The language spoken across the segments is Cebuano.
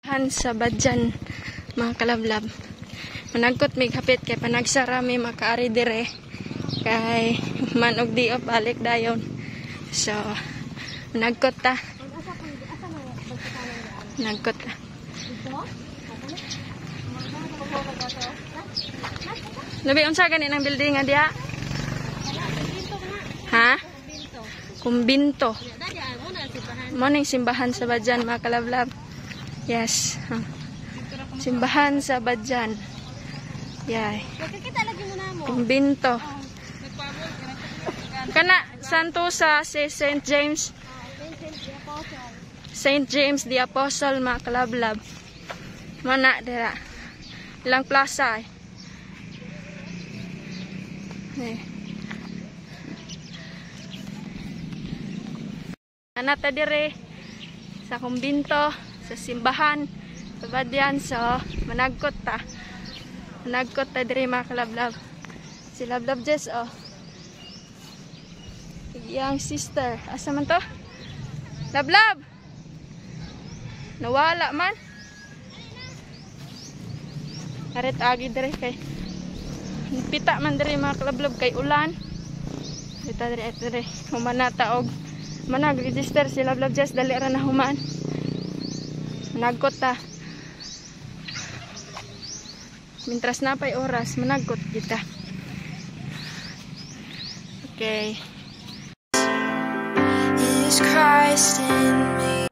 Han sa Badjan, mga kalablab. Managkot mig hapit kay panagsara mi makaari dire kay man og di off balik dayon. So managkot ta. Managkot ta. Labi unsa gani nang building nga diha? Ha? Kumbinto. Mo ning simbahan sa Badjan, mga kalablab. Yes. Simbahan sa Badjan. Yay. Kumbinto. Kana santo sa si Saint James. Saint James the Apostle, mga kalablab. Mana dira. Ilang plaza eh. Eh. Anata dire sa kumbinto, sa simbahan sa Badyan. So managkot ta. Managkot ta dire, mga kalablab. Si Lablab Jess, oh. Yang sister. Asa man to? Lablab! Nawala man. Arit agi dire kay pita man dire, mga kalablab, kay ulan. Ita dire, ita dire. Humanata og manag register si Lablab Jess, dali ra na human. Managkot ta. Mintras na pa'y oras, managkot kita. Okay. Is Christ in me?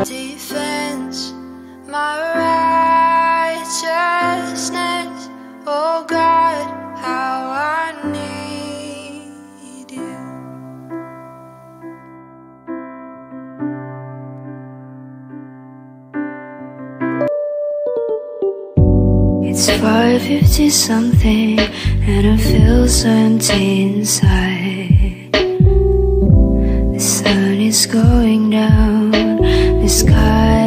Defense, my righteousness. Oh God, how I need you. It's 5:50 something and I feel so empty inside. The sun is going down, the sky